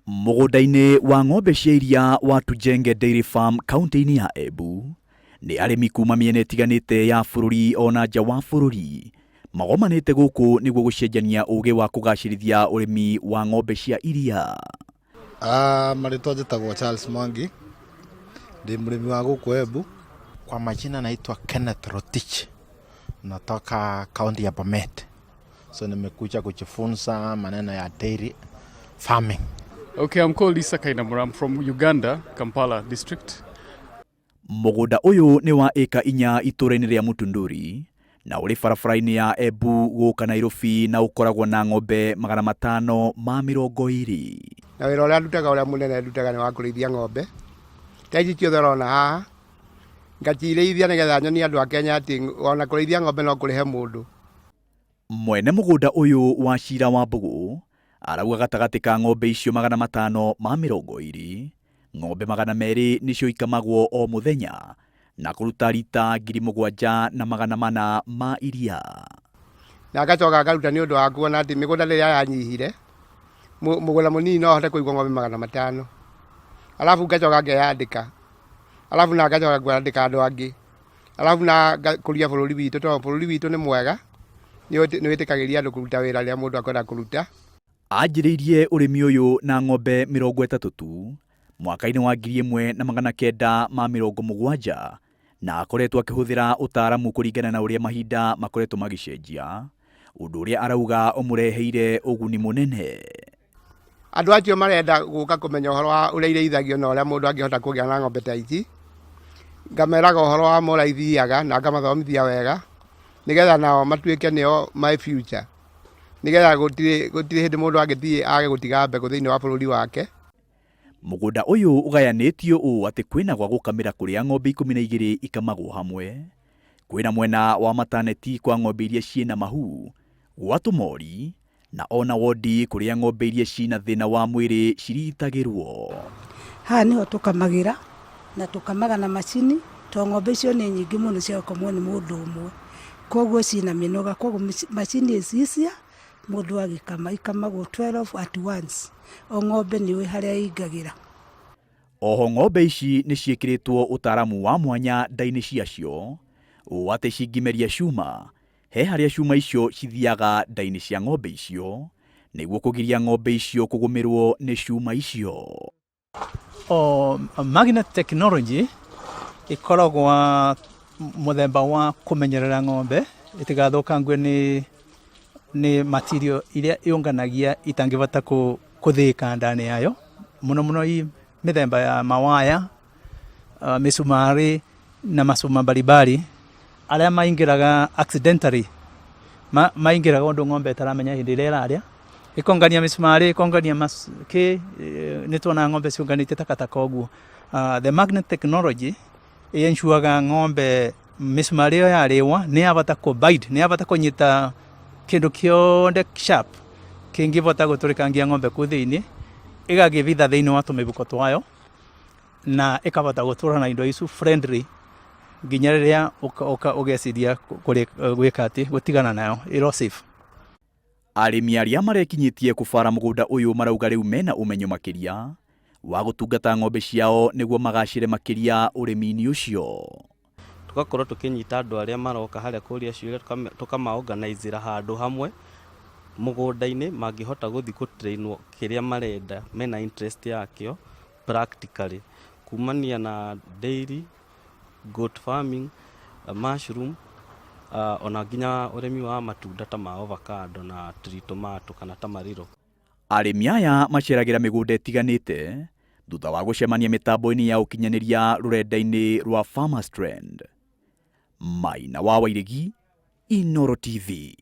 Mũgũnda-inĩ wa ng'ombe cia iria wa Tujenge Dairy Farm kaunti-inĩ ya Embu, nĩ arĩmi kuma mĩena ĩtiganĩte ya bũrũri ona nja wa bũrũri magomanĩte gũkũ nĩguo gũcenjania ũgĩ wa kũgacĩrithia ũrĩmi wa ng'ombe cia iria. Marĩtwa njĩtagwo Charles Mwangi, ndĩ mũrĩmi wa gũkũ Embu. Kwa majina naitwa Kenneth Rotich, natoka kaunti ya Bomet. So nimekuja kujifunza maneno ya dairy farming. Okay, I'm called Isa Kainamura. I'm from Uganda, Kampala district. Mũgũnda ũyũ nĩ wa ĩka 4 itũũra-inĩ rĩa Mutunduri na ũrĩ barabara-inĩ ya Embu gũka Nairobi na ũkoragwo na ng'ombe 520. Na wĩra ũrĩa ndutaga, ũrĩa mũnene ndutaga, nĩ wa kũrĩithia ng'ombe ta ici ciothe ũrona haha. Ngacirĩithia nĩgetha nyonie andũ a Kenya atĩ ona kũrĩithia ng'ombe no kũrĩhe mũndũ. Mwene mũgũnda ũyũ wa Cira wa Mbũgũ arauga gatagatĩ ka ng'ombe icio 520, ng'ombe 200 nĩcio ikamagwo o mũthenya na kũruta rita 7400 ma iria. Na ngacoka ngaruta nĩ ũndũ wa kuona atĩ mĩgũnda rĩrĩa yanyihire, mũgũnda mũnini no hote kũigwo ng'ombe 500. Alafu ngacoka ngeyandĩka, alafu na ngacoka kwandĩka andũ angĩ, alafu na ngakũria bũrũri witũ, tondũ bũrũri witũ nĩ mwega, nĩ wĩtĩkagĩria andũ kũruta wĩra rĩrĩa mũndũ akwenda kũruta. Anjĩrĩirie ũrĩmi ũyũ na ng'ombe 30 tu mwaka-inĩ wa 1970 na akoretwo akĩhũthĩra ũtaaramu kũringana na ũrĩa mahinda makoretwo magĩcenjia, ũndũ ũrĩa arauga ũmũreheire ũguni mũnene. Andũ acio marenda gũka kũmenya ũhoro wa ũrĩa irĩithagio na ũrĩa mũndũ angĩhota kũgĩa na ng'ombe ta ici, ngameraga ũhoro wa ũrĩa ithiaga na ngamathomithia wega nĩgetha nao matuĩke nĩo my future, nĩgetha gũtirĩ hĩndĩ mũndũ angĩthiĩ age gũtiga mbegũ thĩinĩ wa bũrũri wake. Mũgũnda ũyũ ũgayanĩtio ũũ atĩ kwĩna gwa gũkamĩra kũrĩa ng'ombe 12 ikamagwo hamwe, kwĩna mwena wa mataneti kwa ng'ombe iria ciĩna mahu, gwa tũmori na ona wodi kũrĩa ng'ombe iria cina thĩna wa mwĩrĩ cirigitagĩrwo. Haha nĩho tũkamagĩra na tũkamaga na macini, tondũ ng'ombe icio nĩ nyingĩ mũno cia gũkamwo nĩ mũndũ ũmwe, koguo ciĩna mĩnoga, koguo macini ĩcicia mũndũ agĩkama ikamagwo 12 at once. O ng'ombe nĩ ũĩ harĩa ĩingagĩra. Oho ng'ombe ici nĩ ciĩkĩrĩtwo ũtaaramu wa mwanya nda-inĩ ciacio ũũ atĩ cingĩmeria cuma, he harĩa cuma icio cithiaga nda-inĩ cia ng'ombe icio nĩguo kũgiria ng'ombe icio kũgũmĩrwo nĩ cuma icio. O magnet technology ĩkoragwo mũthemba wa kũmenyerera ng'ombe ĩtigathũkangio nĩ material iria yũnganagia itangĩbota kũthĩĩka ndani yayo, mũno mũno i mĩthemba ya mawaya, mĩcumarĩ na macuma mbalimbali arĩa maingĩraga accidentally, maingĩraga ũndũ ng'ombe ĩtaramenya hĩndĩ ĩrĩa ĩrarĩa, ĩkongania mĩcumarĩ, ĩkongania kĩ, nĩ tuonaga ng'ombe ciũnganĩtie takataka ũguo. The magnet technology ĩensuaga ng'ombe mĩcumarĩ ĩyo yarĩwa nĩ yabota kũ bite, nĩ yabota kũnyita kĩndũ kĩothe sharp kĩngĩbota gũtũrĩkangia ng'ombe kũu thĩinĩ, ĩgakĩbitha thĩinĩ wa tũmĩbuko twayo na ĩkabota gũtũra na indo icu friendly nginya rĩrĩa ũgeciria gwĩka atĩ gũtigana nayo ĩro safe. Arĩmi arĩa marekinyĩtie kũbara mũgũnda ũyũ marauga rĩu mena ũmenyo makĩria wa gũtungata ng'ombe ciao nĩguo magacĩre makĩria ũrĩmi-inĩ ũcio. Tũgakorwo tũkĩnyita andũ arĩa maroka harĩa kũria ciũria, tũkamaorganizĩra handũ hamwe mũgũnda-inĩ mangĩhota gũthiĩ gũtrainwo kĩrĩa marenda mena interest yakĩo practically, kumania na dairy, goat farming, mushroom, ona nginya ũrĩmi wa matunda ta ma avocado na tree tomato kana tamariro. Arĩmi aya maceragĩra mĩgũnda ĩtiganĩte thutha wa gũcemania mĩtambo-inĩ ya ũkinyanĩria rũrenda-inĩ rwa Farmers Trend. Maina wa Wairegi, Inooro TV.